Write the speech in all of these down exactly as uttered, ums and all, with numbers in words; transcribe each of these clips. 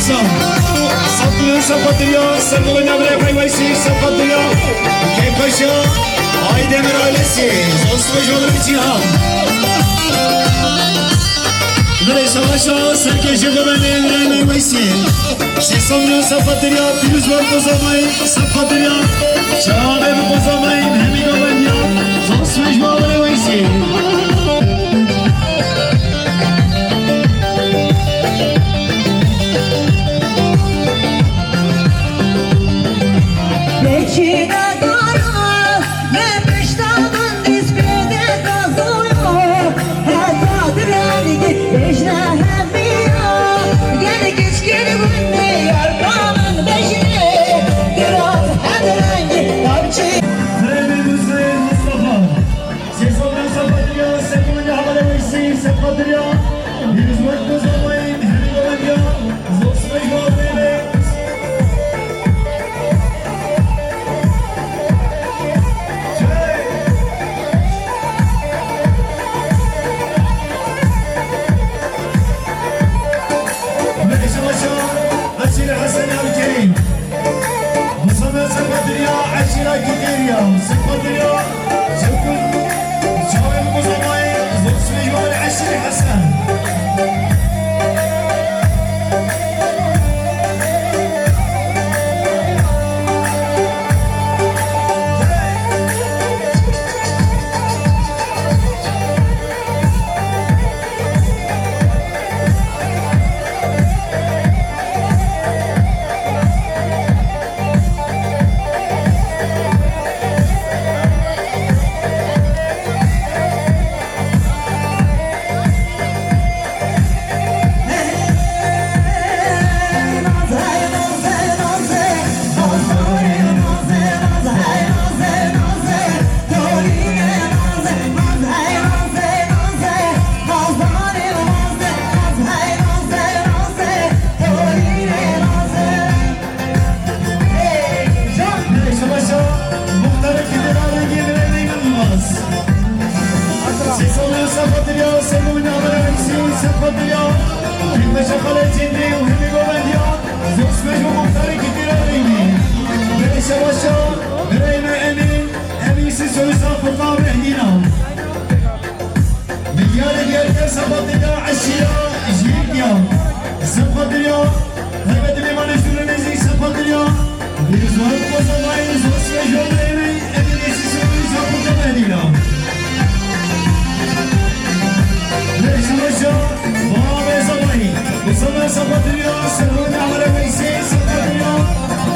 Sed milyon sefa diriya, ser gola navre pey Weysî, sefa diriya. Kêpaşa, Aydemir ailesi, zosmej olur Cihan. Vire savaşa, serkê ji govendê Îbrahîmê Weysî. Sê sed milyon sefa diriya, pîroz wer Kozavay, sefa diriya. Çavê bi Kozavay, hemî govendiya, zosmej olur Weysî. Pêçîne dara, me pişta min dîs pê de gazoyo. Heta direngî bêjne hemiya, gel kiçkir winê yar ka min bejnê, girat hemrengî navçî. Hemî Huseyîn Mustafa. Sê sed milyon sefa diriya, ser gola navre Weysî, sefa diriya. Pîroz wer Kozavay, hemî govendiya, zosmej olur Îbrahîmê. Meşe meşe, Aşîre Hesen Abdülkerim. Musa Mesut Badriya, Aşîra Gideriya, Mesut Badriya, Şevkut, Şahin Musa Bayır, Zosmeyvan Aşîre Hesen. Savaşa muxtarê Fîdera Rengî Mirê Neyman Yılmaz. Sê sed milyon sefa diriya, ser gola navre Weysî, sefa diriya. Kêpaşa Xalê Cindî û hemî govendiya, zosmej û muxtarê Fîdera Rengî. Vire savaşa, Birayîme Emîn, Emîn Sîsoyî Zafurka Mehdîna. Midyarê diyarker sefa diriya, Eşîra Jîrdiya, sefa diriya. Taybetî mêvanê jûrê nêzî, sefa diriya. Pîroz wer Kozavay, zosmej olur Îbrahîmê, Emîn Sîsoyî Zafurka Mehdîna. Vire savaşa, Bavê Zavayî. Musa Mesut Badriya, ser gola navre Weysî, sefa diriya.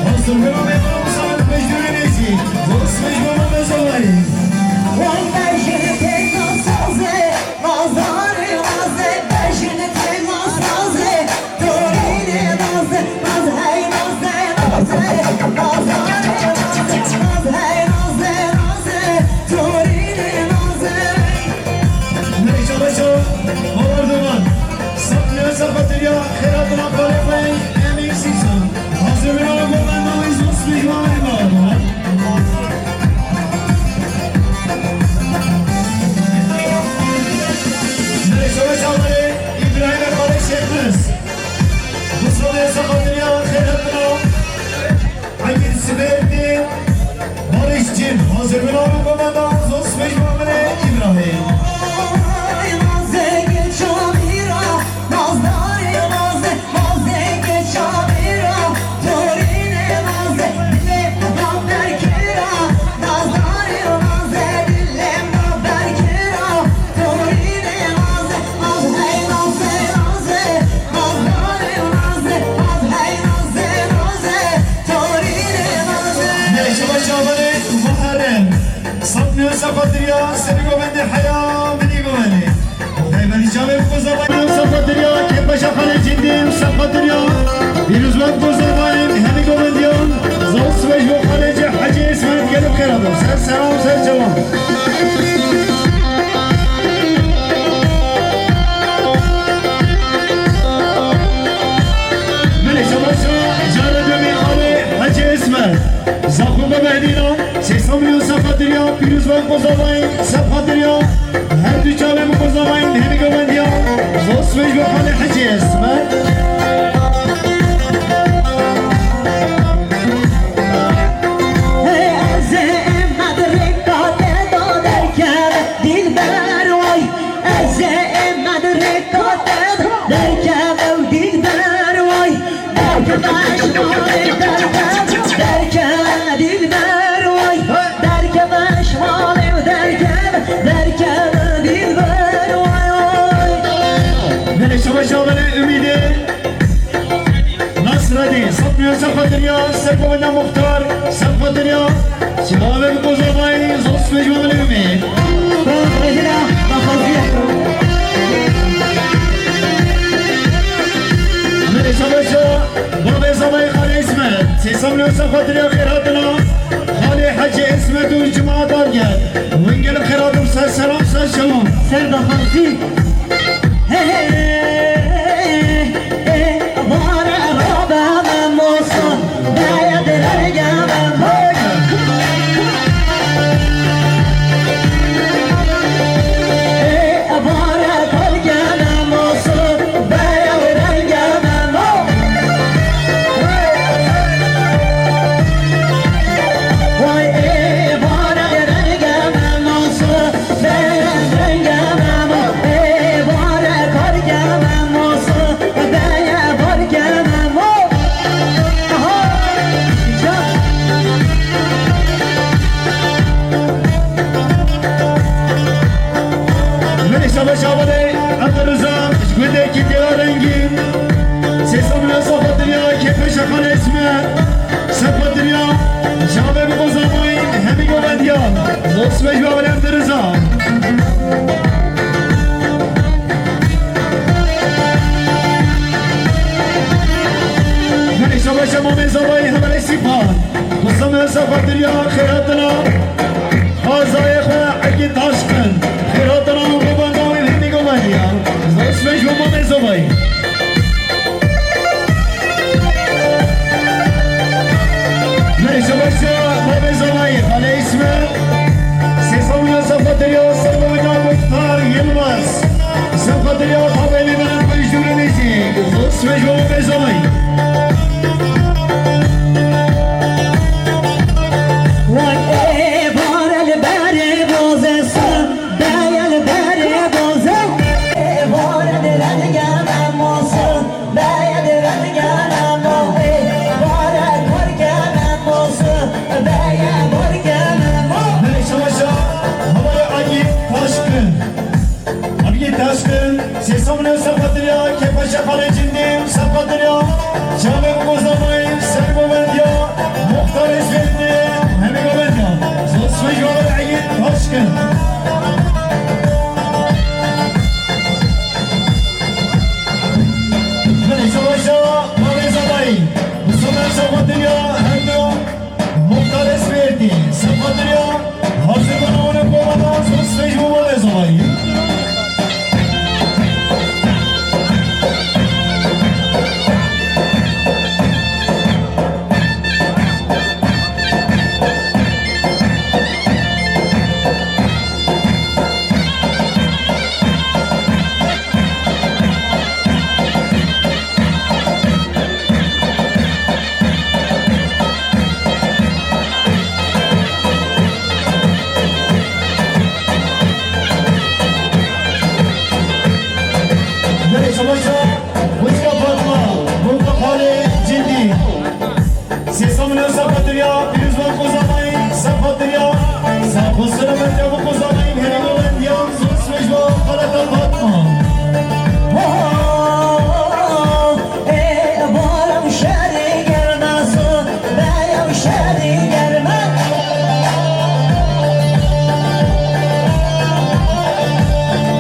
Hazir bira mêvan Musa Mesut Badriya. Zosmej olur Kozavay. Vay bejin têna saze, nazarê naze, bejin têna saze, torînê naze, naz hey naze, naze, nazarê naze, naz hey naze, naze, torînê naze. Meşe meşe, Bawardogan. Sed milyon sefa diriya, xêra dina xalê xwe, Emîn Sîsoyî. Hazir bira govendiya, zosmej olur Îbrahîmê. Meşe meşe, Îbrahîmê Xalê Şêxmiz. Musa Mesut Badriya, xêra dina. Egîd Sibêrtî, Barış Cin, hazir bira govendiya, zosmej olur Îbrahîmê. Şeva Şabanê Muharrem. Sed milyon sefa diriya, serî govendê heya, minî govendê. Oxey Melî Çavê Kozavay. Sefa diriya, Kêpaşa Xalê Cindî, sefa diriya. Pîroz wer Kozavay, hemî govendiyan. Zosmej bo Xalê Hecî Îsmet, gelib xêra bo. Ser seran, ser çavan. Belê, şabaş, cara demê Xalê Hecî Îsmet. Zaxo be Mehdîna, sê sed milyon sefa diriya, pîroz be Kozavayî, sefa diriya. Her du çavê min Kozavayî, hemî govendiya. Zosmej bo Xalê Hecî Îsmet. Derke dilber vay, derke meşmalê derke, derke dilber vay vay. Nerê şabaş avere Ümîdê Nasredî, sed milyon ser xatir ya, ser govenda muxtar, ser xatir ya. Çavê bi kozavayî, zos mecbûr Ümîd. Merê şabaşa, babê zavayê Xalê Îsmet. Sê sed milyon ser xatir ya xêr hatina. Xalê Hecî Îsmet û cemaat Arget. Wingel xêr hatin, ser selam, ser şelam. Ser daxazî. He he. He he. Min şabaş avêt Ebdulreza ji gundê Kîtiya Rengîn. Sê sed milyon ser xatir ya kêfeşa Xalê Îsmet. Ser xatir ya çavê bi kozavayî hemî govendiyan. Zos mecbûr Ebdulreza. Min şabaş mamê zavayî hevalê Sîpan. Xwestem ser xatir ya xêr hatina. Xwezayê xwe Egîd Taşkin. Xêr hatina û govenda wî hemî govendiyan. Zos mecbûr mamê zavayî. Merê şabaşa babê zavayî, Xalê Îsmet. Sê sed milyon ser xatir ya ser govenda muxtar Yilmaz. Ser xatir ya babê Lîdan Bejûrê Nêzîk. Zos mecbûr mamê zavayî. Vay ê bare li berê bozê sin. Beye li berê boze, ê, vore di rengê me mose, beye di rengê me mo, ê, vore korkê me mose, beye korkê me mo. Merê şabaşa, havaya Agî Taşkin. Agî Taşkin, sê sed milyon ser xatir ya, kêfeşa Xalê Cindî, ser xatir ya, çavê bi kozavayî, ser govendiya, muxtarê Îsmetî, hemî govendiya. Zosmej Agî Taşkin. Min şabaşa, babê zavayî. Bi somer ser xatir ya, her du muxtarê Îsmetî. Ser xatir ya, hazir bana û ne kovana, zosmej û babê zavayî. Merê şabaşa, wişka Fatma, Murta Xalê Cindî. Sê sed milyon ser xatir ya, Pîrozbend Kozavayî, ser xatir ya. Ser xatir ya, Murta Kozavayî, hemî govendiyan, zosmej bo xaleta Fatma. Ho, ho, ho, ho, ê, baran şerî germe so, beya şerî germe.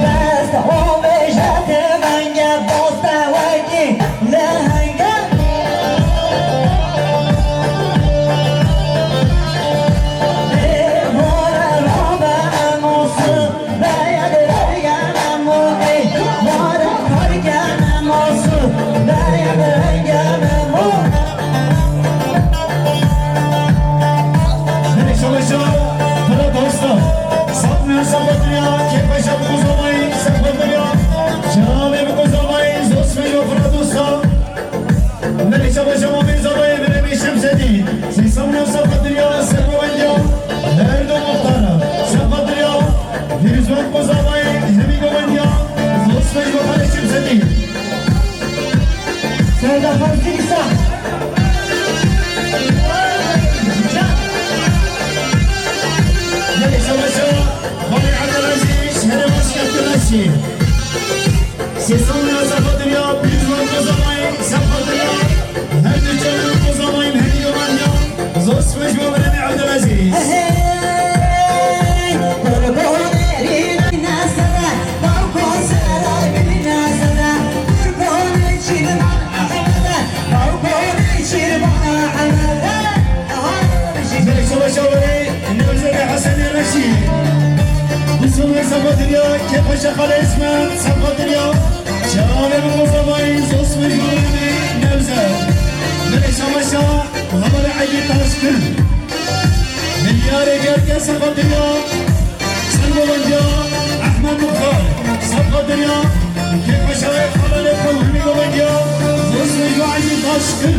Dest o bêje tê venge, boste wekî lehenge. Ê, vore rabe emosu, beye derge memo, ê, vore karge memosu, beye derge memo. Beni şabaşa, bana dosta. Satmıyor sapatria, kepbaşa bu zamayı, sapatria. Çanabe bu zamayı, zosmelo fradosa. Merê şabaşa mamê zavayê Meremê Şemsedî. Sê sed milyon ser xatir ya, ser govend ya. Her du muxtara, ser xatir ya. Pîrozbend Kozavayê, hemî govend ya. Zosmej Xalê Şemsedî. Serdar Fazlî Îsa. Sêsomîna Sefa Dirya, pîrozbûn Kozamayî, Sefa Dirya, her du çavên Kozamayî hemî gomandiya, zor sipêş bo Birênê Evdilezîz. Hey, hey, hey, hey. Belê şebaşa welê Nevzerê Hesenê Reşî. Dusumê Sefa Dirya, Kêpaşa Xalê Îsmet, Sefa Dirya. Çavê min Mustafa Îzos, Mecnûnê Nevzer. Belê şebaşa Xeberê Egî Taşkil. Milyarê Gerge, Sefa Dirya. Ser govendiya Ehmed Muxtar, Sefa Dirya, Kêpaşayê Xalanê Pewhimî govendiya, Zos Mecnû Egî Taşkil.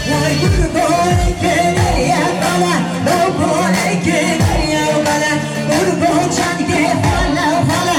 Vay gurbo eke derya bala, gurbo eke derya bala, gurbo çandê bala bala.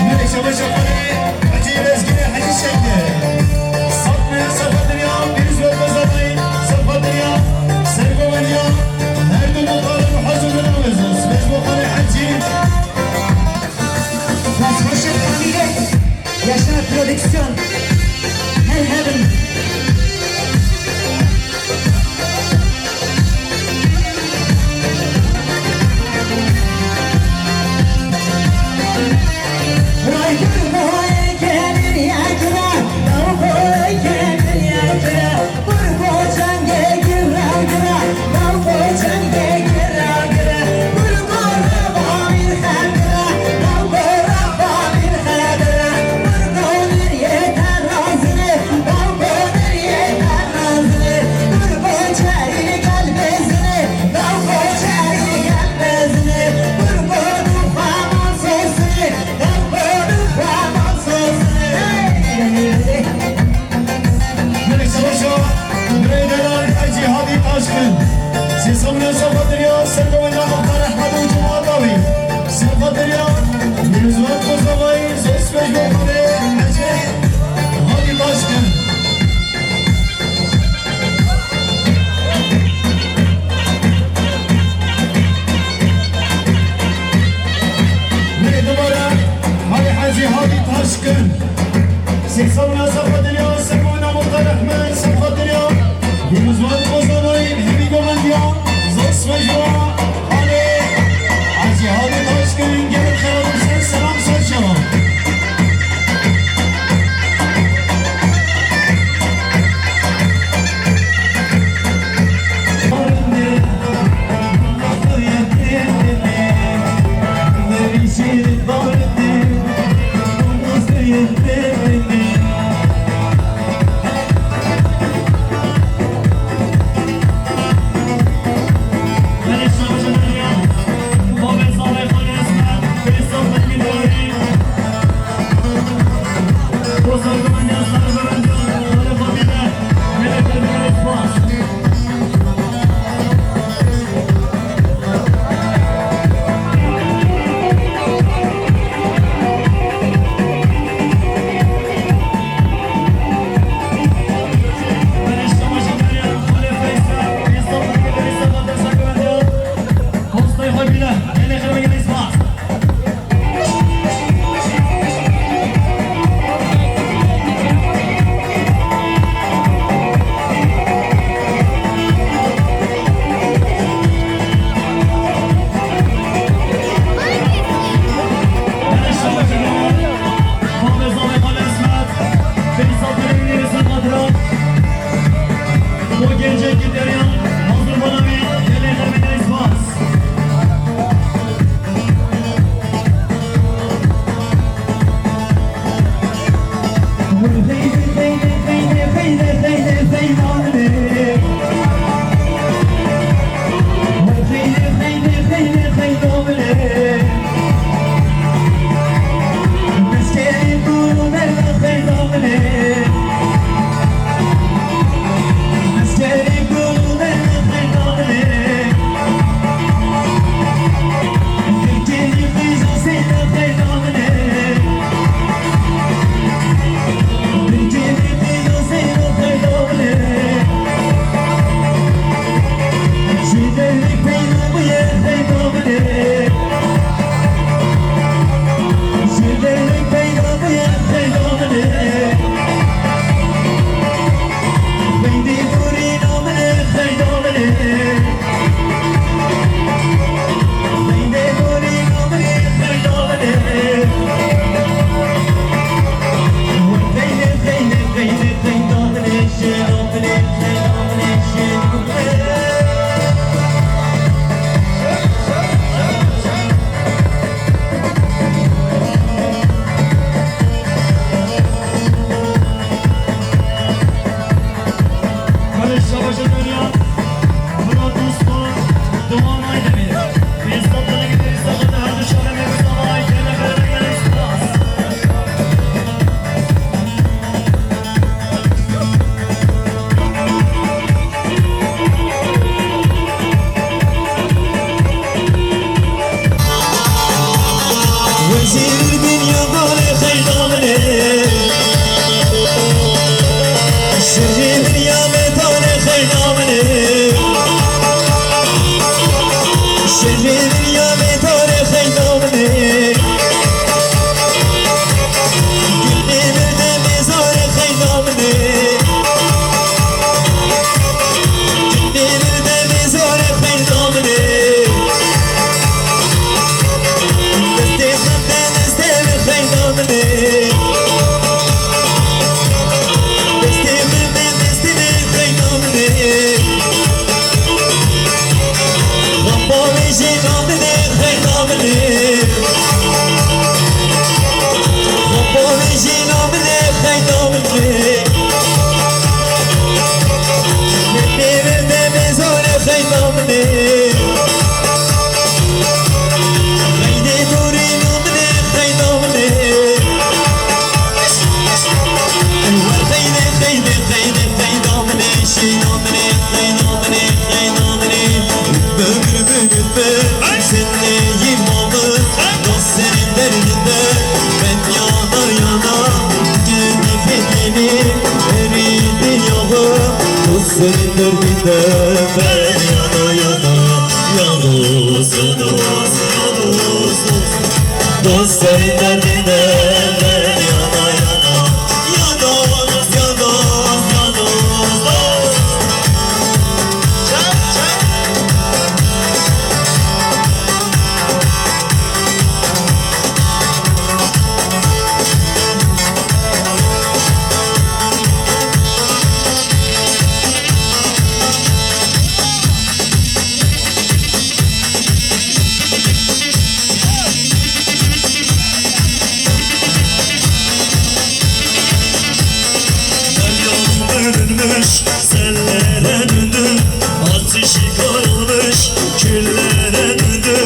Melek Şabaş Şabanê, Hecî Lezgînê, Hecî Şengê. Satmê Sefa Dirya, Pîrozbûn Kozamayî, Sefa Dirya, Sergoveliya, her du muxtarê Muhaz û Gulawêz û Sibêj Boxanê Hecî. Destxweşê Kamîlê, Yaşar Prodüksiyon, her hebin. Melek Savaşa, Birê Delal, Hecî Hadî Taşkil. Sêsomîna Sefa Dirya, Sergovenda Muxtar Ehmed û Cuma Dawî. Sefa Dirya, Pîrozbûn Kozamayî, Zos Mecnû Egî, Hecî Hadî Taşkil. Wê dubare Halî Hecî Hadî Taşkil. Sêsomîna Sefa Dirya, Sergovenda Muxtar Ehmed, Sefa Dirya. Pîrozbûn Kozamayî, hemî govendiya, Zos Mecnû Egî, Hecî Hadî Taşkil, gelek xelat û ser selam, ser şevan. Şirin dinya dane xeyda min e. Şirin dinya me dane xeyda min e. Şirin dinya me dane xeyda min e. Gülê min de mezare xeyda min e. Gülê min de mezare xeyda min e. Destê min de destê min xeyda min e. Destê min de destê min xeyda min e. Xemba min jî na min e xeyda min e. Xemba min jî na min e xeyda min e. Destê min de mezare xeyda min e. Xeydê dorê na min e, xeyda min e. Wer xeydê, xeydê, xeydê, xeyda min e, şîna min e, xeyda min e, xeyda min e. Bögür, bögür, bögür, sen de yirmi aldı. Dost senin derdinde, ben yana yana. Gönlü fethini, eridi yağı. Dost senin derdinde, ben yana yana. Ya dost, ya dost, ya dost, dost. Dost senin derdinde ben yana yana. Ya dost, ya dost, ya dost, dost. Çak, çak. Derya bölünmüş sellere döndü. Ateşi kararmış küllere döndü.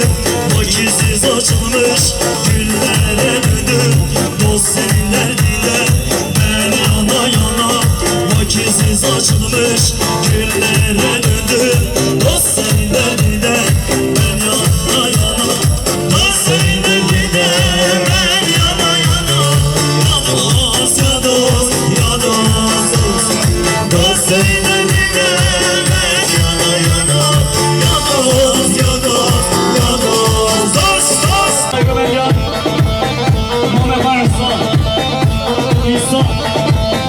Makyajsız açılmış güllere döndü. Dost senin derdinde ben yana yana. Makyajsız açılmış güllere döndü. Dost senin derdinde ben yana yana. Dost senin derdinde ben yana yana. Ya dost, ya dost, ya dost, dost. Dost senin derdinde ben yana yana. Ya dost, ya dost, ya dost, dost, dost. Saygılar ya. Muhammed Arslan. İhsan.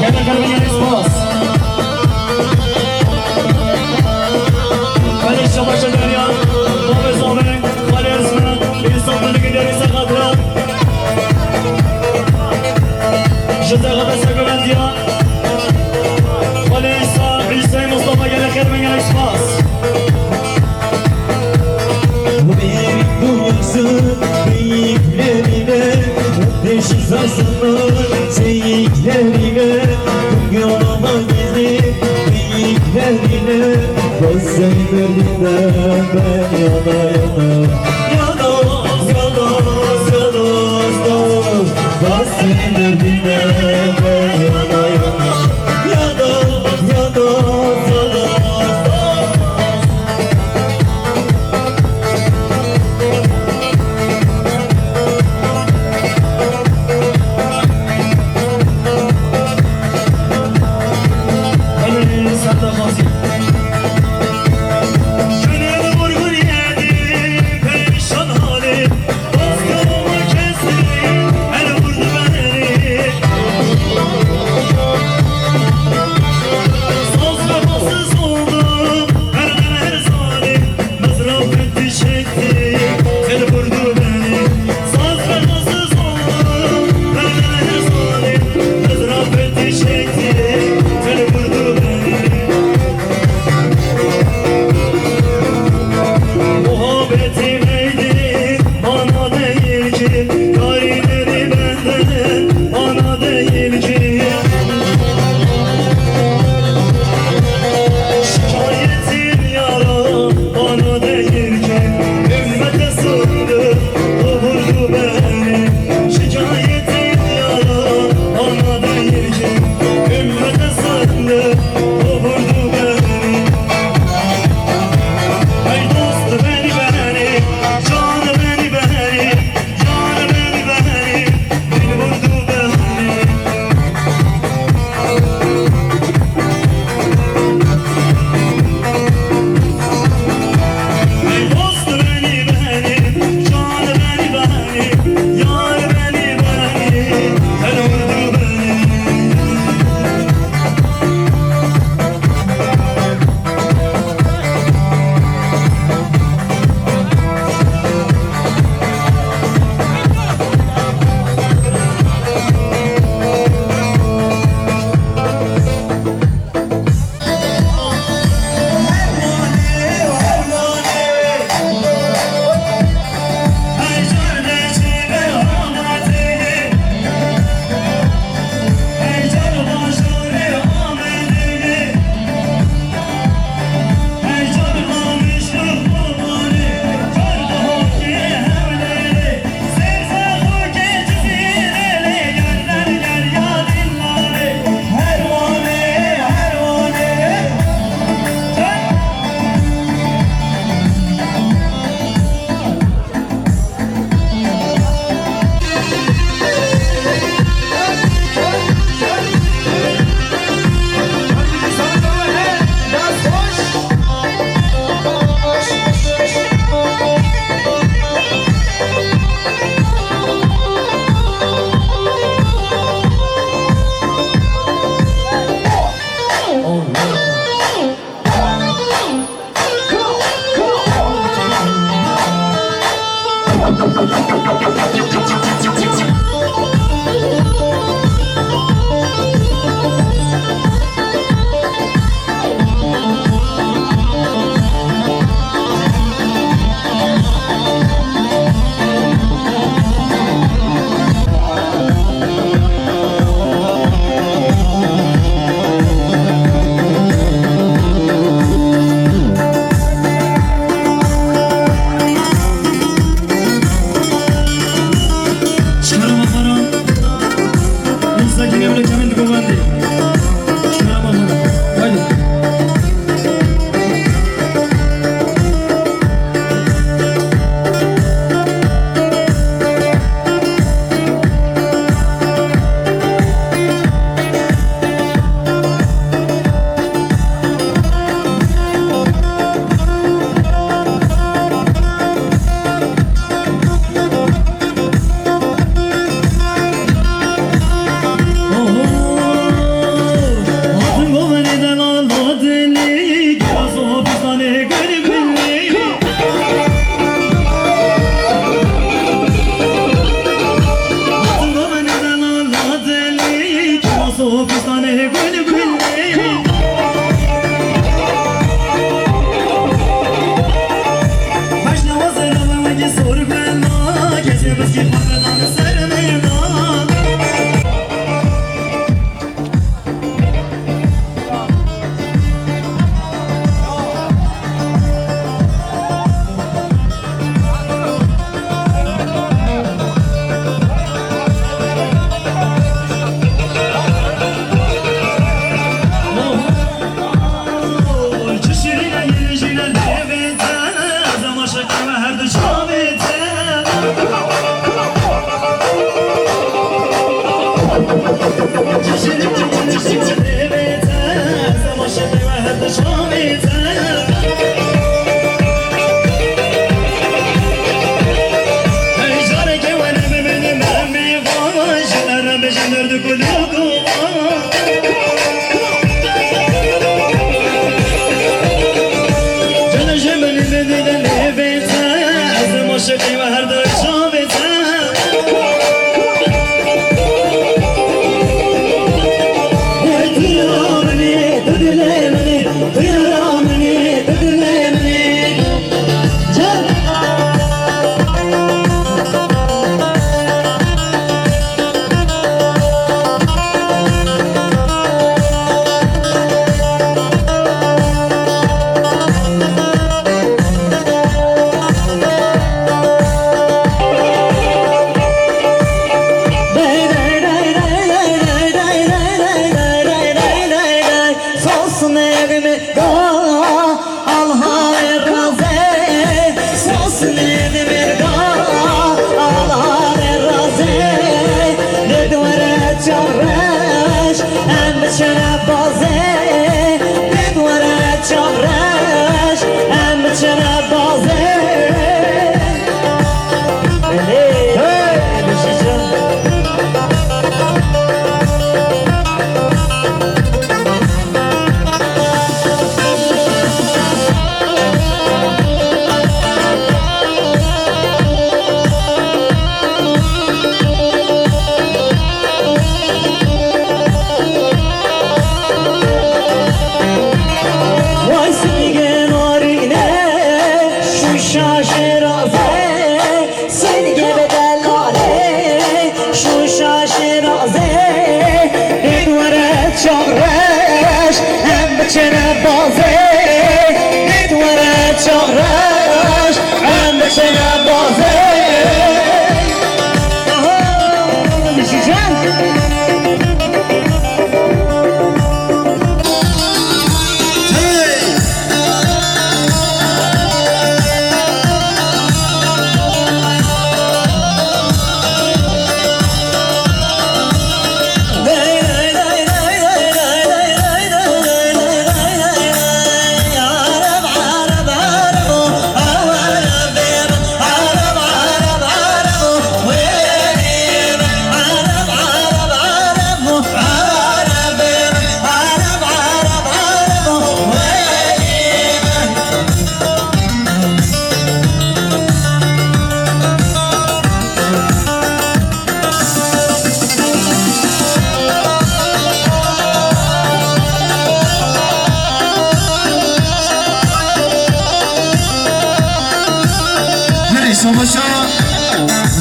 Gel bakalım, gel, İhsan. Hadi şabaşa gel ya. Muhammed Samet. Xalê Ezme, bêstan min digilê rêza xatira. Ji te xwe dest guvendiya. Xalê Îsa, Îsayê Mustafa gelek xêr min gelek spas. Bu bir bu yazı beyiklerine, ateşi sazını seyiklerine, yoluma gizli beyiklerine. Dost senin derdinde ben yana yana. Ya dost, ya dost, ya dost, dost. Dost senin derdinde ben yana yana. Ya dost, ya dost, ya dost, dost. Gönül vurgun yedi, perişan halim. Dostluğuma kestim, el vurdu beni. Şikara Mafara, Musa Cine bile kemin digovandi. Şikara Mafara, haydi.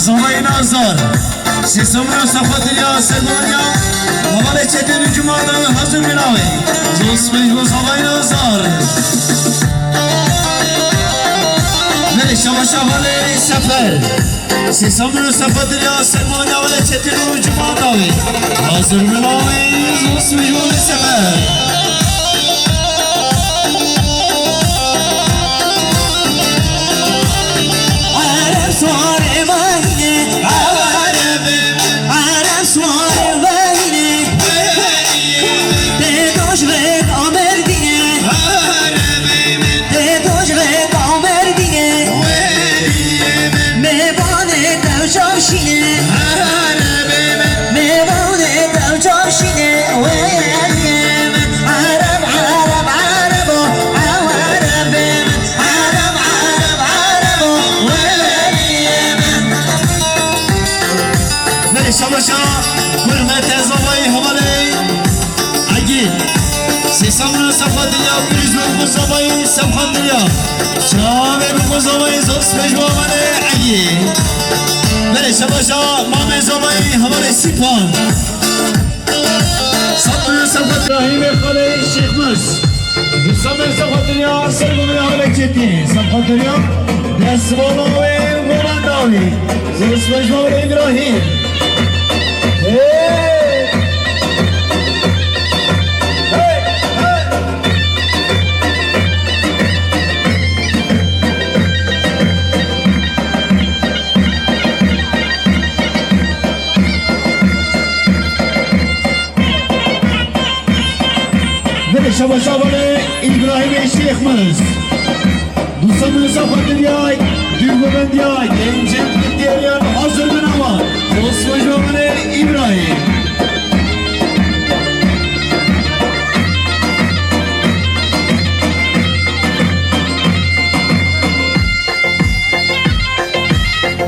Zavayê Nazar. Sê samira sefxatiriya Sermanya. Hevalê Çetin û Cuma da hazir binavê. Zosmej bo Zavayê Nazar. Belê şabaş hevalê Sefer. Sê samira sefxatiriya Sermanya hevalê Çetin û Cuma da wê. Hazir binavê. Zosmej bo Sefer. Ereb swarê vayne, Ereb, Ereb swarê vayne. Tê doj rê kamerdine, tê doj rê kamerdine. Mêvanê tev çavşîne, mêvanê tev çavşîne. Ereb, Ereb, Erebo, Ereb. Ereb, Ereb, Erebo, weliyê min. Belê şabaşa hurmete zavayê hevalê Egî. Sê samira sefxatiriya pîrîz bo zavayê sefxatiriya. Çavê bo zavayê zosmej bo hevalê Egî. Belê şabaşa mamê zavayê hevalê Sîpan. Sefxatiriya Sefxat Îbrahîmê xalê Şêxmûs. Sefxatiriya Sergomê Hevalê Çetînê. Sefxatiriya destvala wê Golandawî. Zosmej bo Îbrahîm. Hey! Hey! Hey! Belê şabaş hevalê Îbrahîmê Şêxmûs. Dûsa min sefxatiriya, dû govendiya, gencên Tirkiyeyên hazir bin heval. Zosmej bo hevalê Îbrahîm.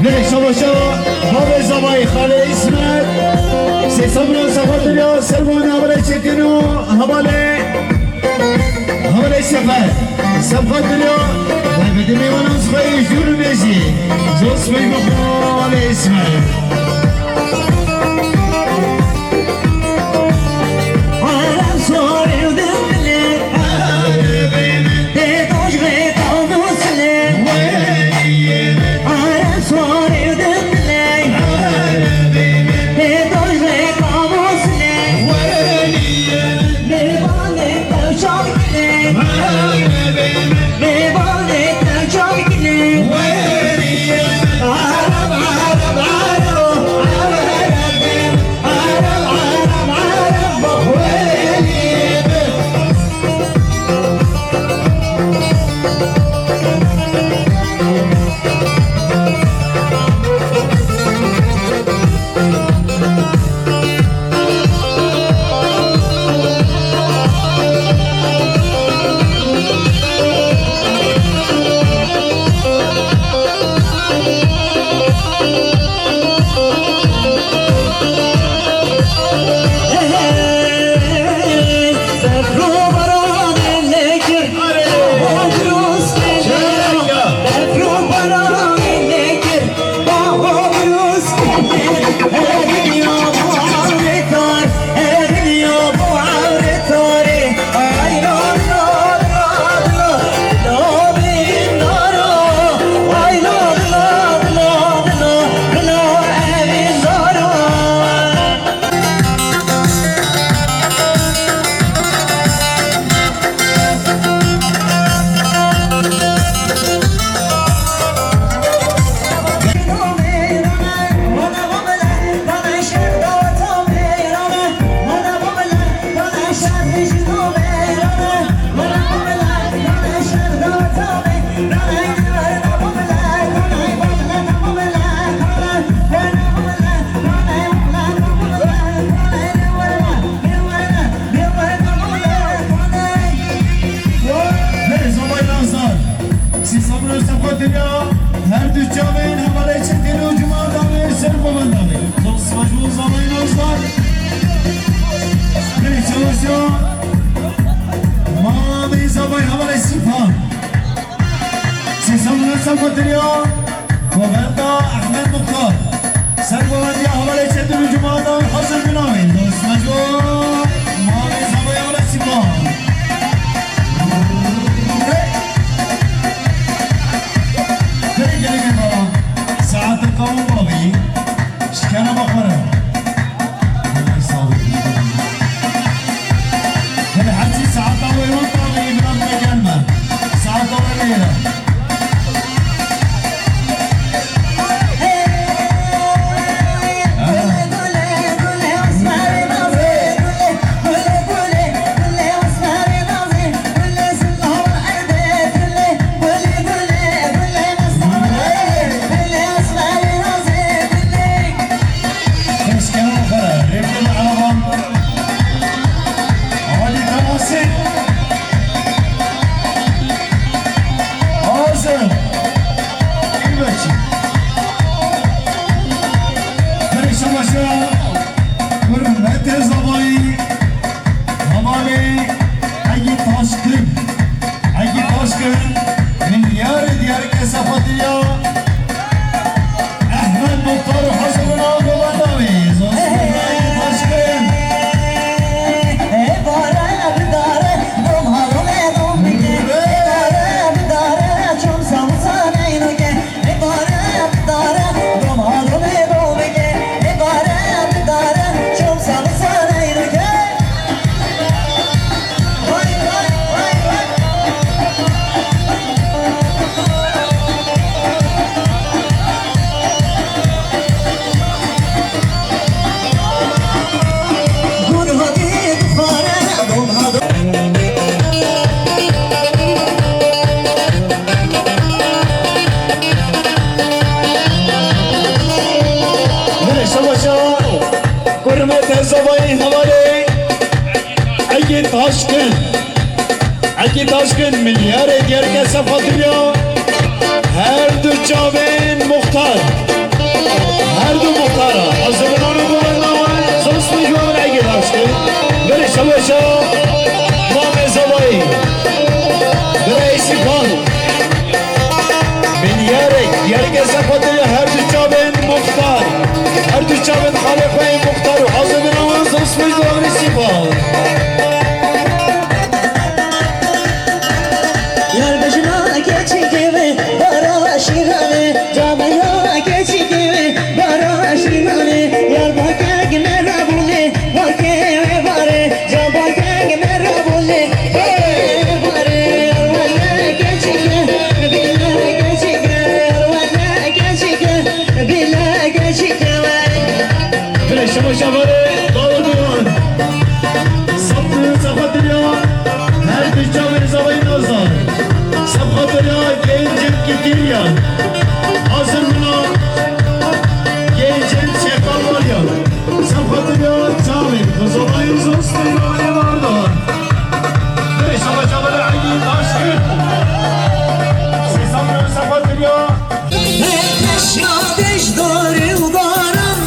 Belê şabaşa bavê zavayê xalê Îsmet. Sê samira sefxatiriya Servanê hevalê Çetin û hevalê, hevalê Sefer. Sefxatiriya, ve bidimê wana xweyê jûr û bêjî. Zosmej bo hevalê Îsmet. Belê zavayê Nazar. Sê samira sefxatiriya her du çavên hevalê Çetin û Cuma da wê ser kovenda wê. Zosmej bo zavayê Nazar. Belê şabaşa mamê zavayê hevalê Sîpan. Sê samira sefxatiriya Govenda Ehmed Muxtar. Sergovendiya hevalê Çetin û Cumhurda hazir binavên dost mezgo. Mavê zavaya wala Sîpan. Hey! Gelek gelek baba. Saete qawm bavî. Şikana bakara. Hele hesî saeta wê hûn tavê îbram te gelme. Saeta wê lêre. Hazır. Kırışamaşa, hürmete zavayı, hamalê Egî Taşkın, Egî Taşkın, milyarê diyarê kesefatî ya. Ehmed Muxtar û Hasan Ağa Govendavî, Zosmî Egî Taşkın. Kurmê tezavayî hevalê Egî Taşkın. Egî Taşkın milyarê diyarê kesefatî ya. Her du çavên muxtar. Her du muxtara. Hazirname govenda wan. Zosmî govend Egî Taşkın. Bere şeweşa. Mame zavayî. Bere Sîpan. Milyarek, diyarê kesefatî ya her du çavên muxtar. Her du çavên xalê xwe yê muxtar û hazirname Zosmî govend Sîpan. Yar bejna keçikê ve, bara şîra ve, camaya keçikê ve, bara şîra ve, yar bakek me rabûne, bakê ve bare, ca bakek me rabûne, bare, bare, wele keçikê, bile keçikê, wele keçikê, bile keçikê ve. Bire şema şavarê, bala duran. Saptı, sapatırya, her bir çavê zavayî nazar. Sapatırya, gencin kikirya. Hazır buna, gencin şefal var ya. Sapatırya, çavê, kuzovayı zostayı var da. Bire şema şavarê, Egî Taşkın. Sesam sapatırya. Keşya dejdarî û baran,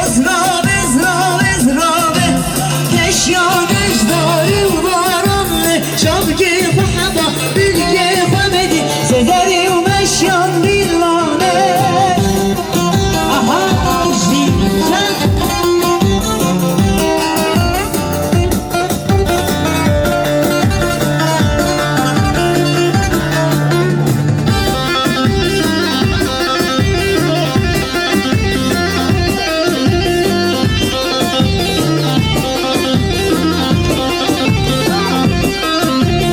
ez rave, ez rave, ez rave. Keşya dejdarî û baran, çavkê xwe heba, bilkê xwe bedî, zozarî û meşyan dîlane. Aha, jî, çend.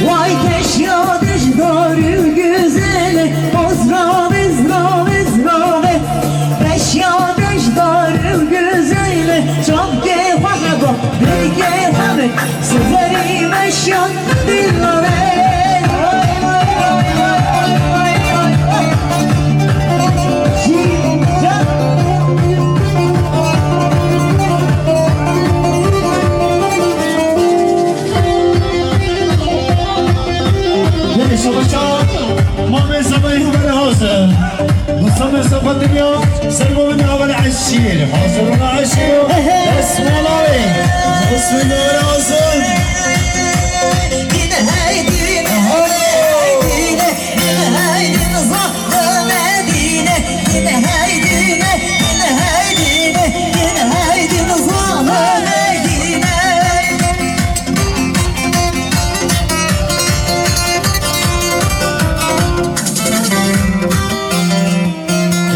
Vay keşya dejdarî û güzelê, ozra vezra vezra ve. Keşya dejdarî û güzelê, çavkê xwe heba, bilkê xwe be, sifrî meşyan dîlare. Yine şabaşa, Mame Sabah'ı bere hazır. Mustafa Mustafa Dünya, Sergo ve Naval Eşir. Hazır ola Eşir. Esmalı. Bismillah hazır. Dine hey dine, hey dine, dine hey dine, zahra Medine.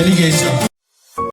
Gelî gêşa.